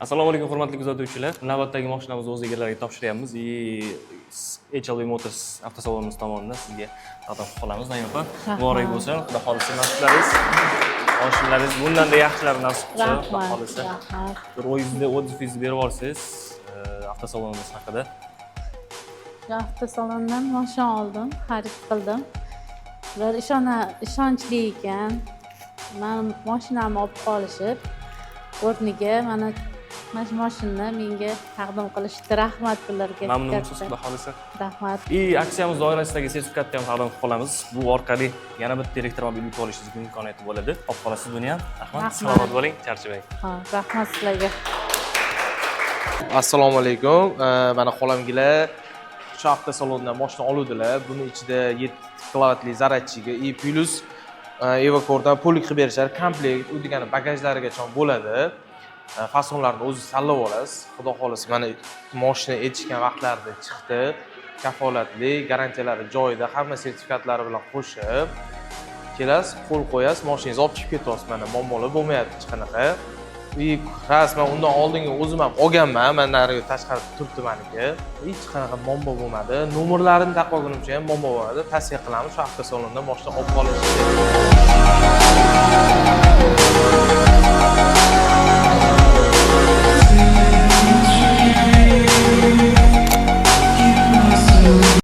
Assalomu alaykum, hurmatli kuzatuvchilar. Navbatdagi mashinamizni o'z egalariga topshiryapmiz и HLB Motors avtosalonimiz tomonidan sizga taqdim qilib qolamiz. Naim opa, muborak bo'lsin. Xudo xohlasa, nasiblaringiz, mashinalaringiz bundan-da yaxshilari nasib qilsin, Xudo Rahmat, xohlasa. rahmat. Bir o'zingizni отзыв ingizni berib yuborsangiz, avtosalonimiz haqida. Shu avtosalondan mashina oldim, xarid qildim. Ular ishonchli ekan. Mani mashinamni olib qolishib, o'rniga mana shu mashinani menga taqdim qilishdi. Rahmat bularga. Mamnunmisiz, katta. Xudo xohlasa? Rahmat. И aksiyamiz doirasidagi sertifikatni ham taqdim qilib qolamiz. Bu orqali yana bitta elektromobil yutib olishingizga imkoniyati bo'ladi. Olib qolasiz buni ham. Rahmat. Rahmat. Salomat bo'ling, charchamang. Ha, rahmat sizlarga. Assalomu alaykum. Mana xolamgilar shu avtosalondan moshina oluvdilar. Buni ichida 7 kilovatli зарядчик i и плюс Evacordan полик qilib berishadi. Komplekt, u degani bagajlarigacha bo'ladi. Fasonlarni o'zingiz tanlab olasiz. Xudo xohlasa, mana moshina etishgan vaqtlarida chiqdi. Kafolatli, garantiyalari joyida, hamma sertifikatlari bilan qo'shib kelasiz, qo'l qo'yasiz, moshinangizni olib chiqib ketyapsiz. Mana muammolar bo'lmayapti hech qanaqa. И rasman undan oldingi o'zim ham olganman, mana narigi tashqarida turibdi maniki. Hech qanaqa muammo bo'lmadi. Nomerlarini taqib olgunimcha ham muammo bo'lmadi. Tavsiya qilamiz shu avtosalondan moshina olib qolishni.